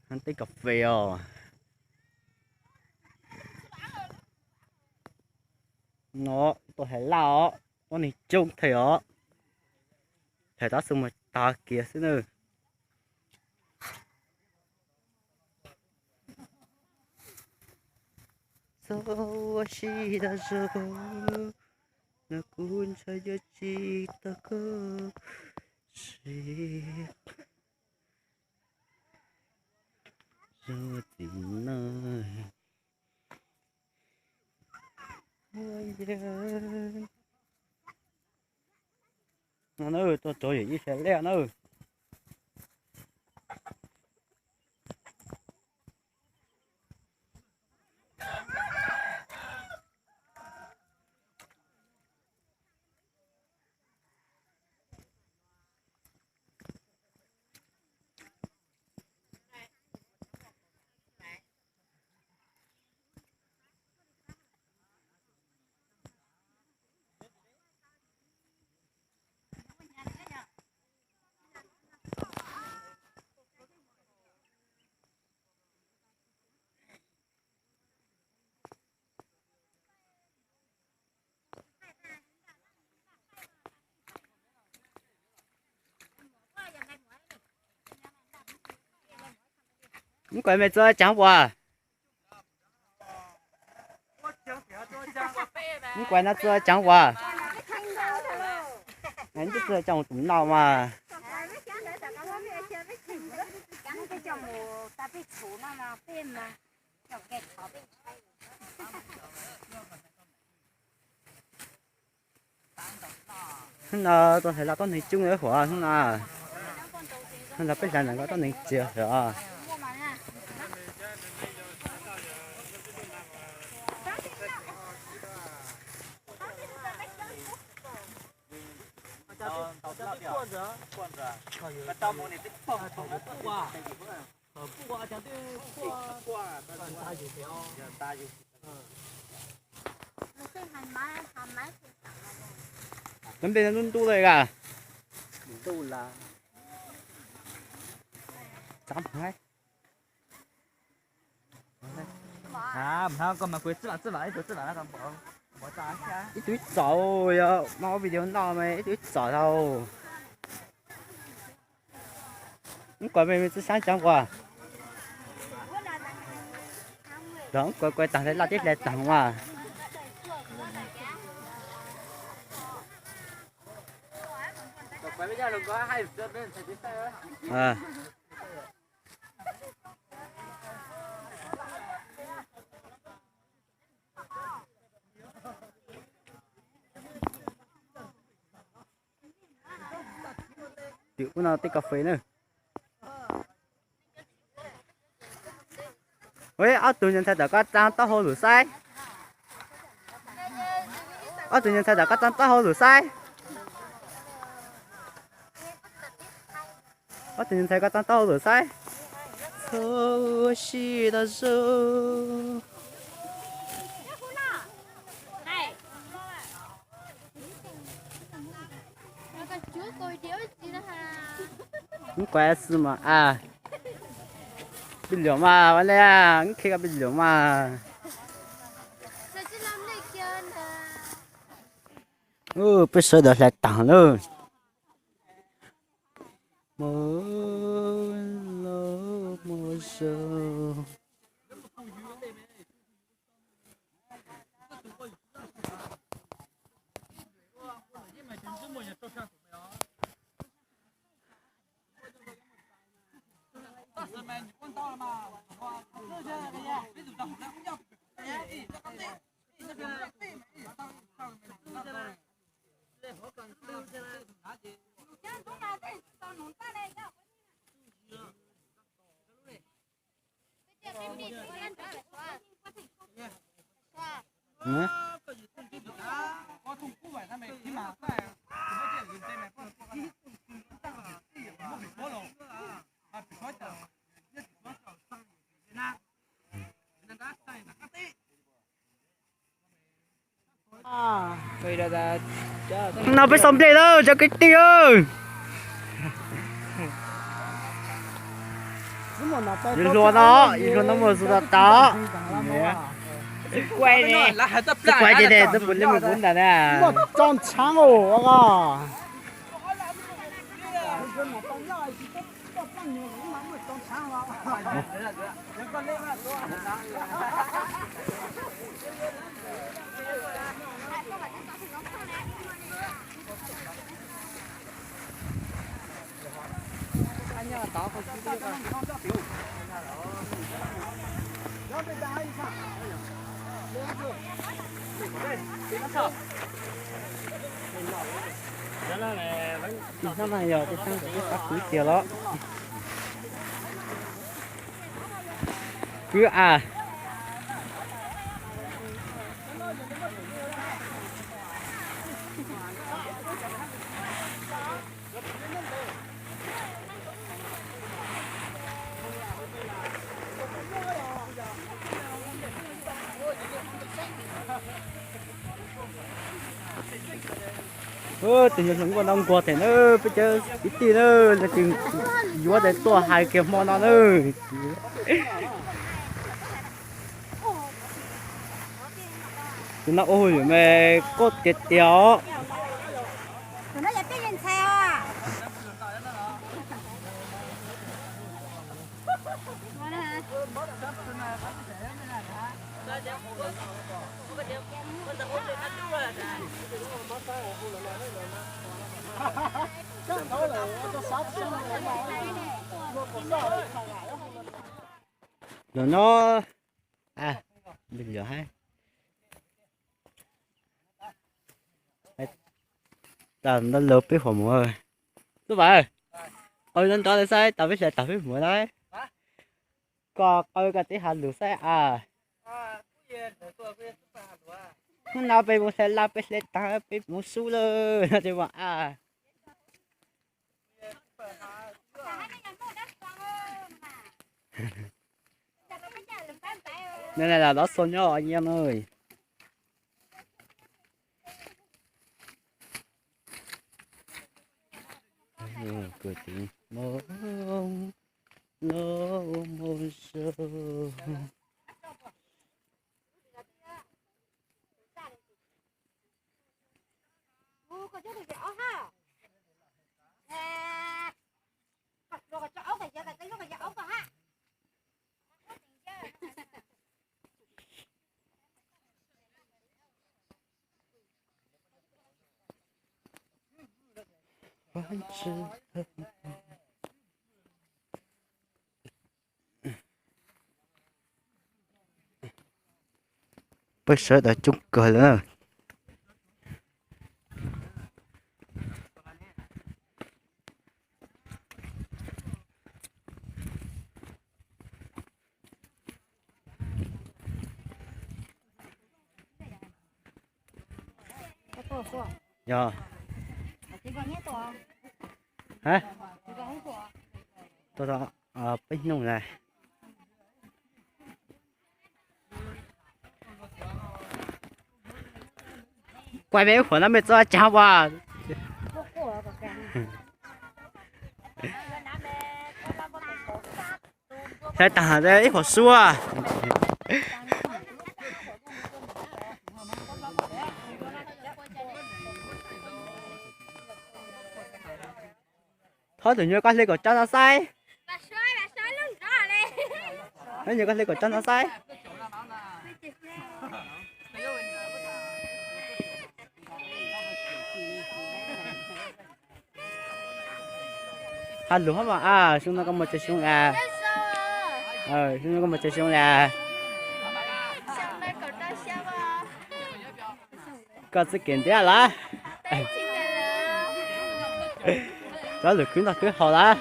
Tej kas fes os. No, tuaj hais laj os, tuaj neeg coob thiab os. Hais tab xwb mus tag kiag xwb na. Txhob ua si dag zog, no kuv ntshai yuav tsis tau koj siab. Zoo txiv no. No na, tuaj rau yawm yij sawv daws na. Mv kuas me txua cav uas, mv kuas no txua cav uas, txua cav tus no mas. Hnub no tuaj hais laj tuaj neeg coob li huam hnub no. Hnub no peb hla ntawm ko tuaj neeg txias os. Koj npe ntub ntub li a? Ib tug ib txom, yog muab video no mas ib tug ib txom dhau. Mv kuas me txwj sab cav uas, los mv kuas kuas tag hle laj tib hle tag mas. Tim ub no tej kas fes na. Ob tug nyuam ntxhais tom koj tsa taub hau lus saib. Ob tug nyuam ntxhais tom koj tsa taub hau lus saib. Ob tug nyuam ntxhais koj tsa taub hau lus saib. Txhob ua si tas zog. Mv kuas xwb mas a. Pij luam mas ua le, mv khe koj pij luam mas. Peb sawv daws hlais taag lawm. Mus los mus zoo. No peb xaus nplej lawm cov kwv tij. Yus hluas no, yus hluas no mus xus tas tas. Kuv kuv ces ne, twb puv li mus kuv ntawm na. Tso ntshaav os. Ib hnub no yog tej xeeb ntxwv twb qab kwv tiag los. Kwv a. Tus nyuag hluas nkauj no nquag them na, peb cov kwv tij na, leej twg yuav ces tuaj hais kiag hmo no na. Tus no ua hauj lwm mas kub tiag tiag os. Lawm no, a, lwm lawm hab. Tas ntawd lawv peb huam mus. Tub Vam, qw nrov nrov lawv saib tas peb hlais tas peb mus na. Koj qw koj teb has lus saib a. Hnub no peb mus hlais laj peb hlais tas peb mus sub lawm no ces mas a. Nws los los xo nyob nyiaj na. Kwv tij, los mus zoo. Peb sawv daws coob kawg lawm na. Yog, ha, tuaj tau peb hnub lawm. Kuaj me ub huam no me txo cav as. Hlais tas ib huam suab. Thov tus nyuag koj hle kom tso no saib. Thov nyuag koj hle kom tso no saib. Has lus hab mas a, xyoo no koj muaj tsawg xyoo lawm? Xyoo no koj muaj tsawg xyoo lawm? Koj txoj kev ntiab lawm. Koj lwm khwv ntog khwv haus lawm.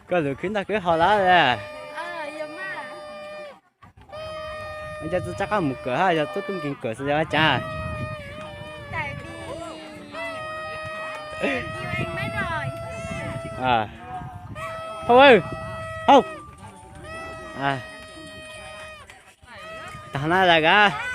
Koj lwm khwv ntog khwv haus lawm. Ua cas tsis rov qab mus kawm hab, yog tub tub nkeeg kawm xwb yog ua cas? Hauj, hauj. Tag na lawm a.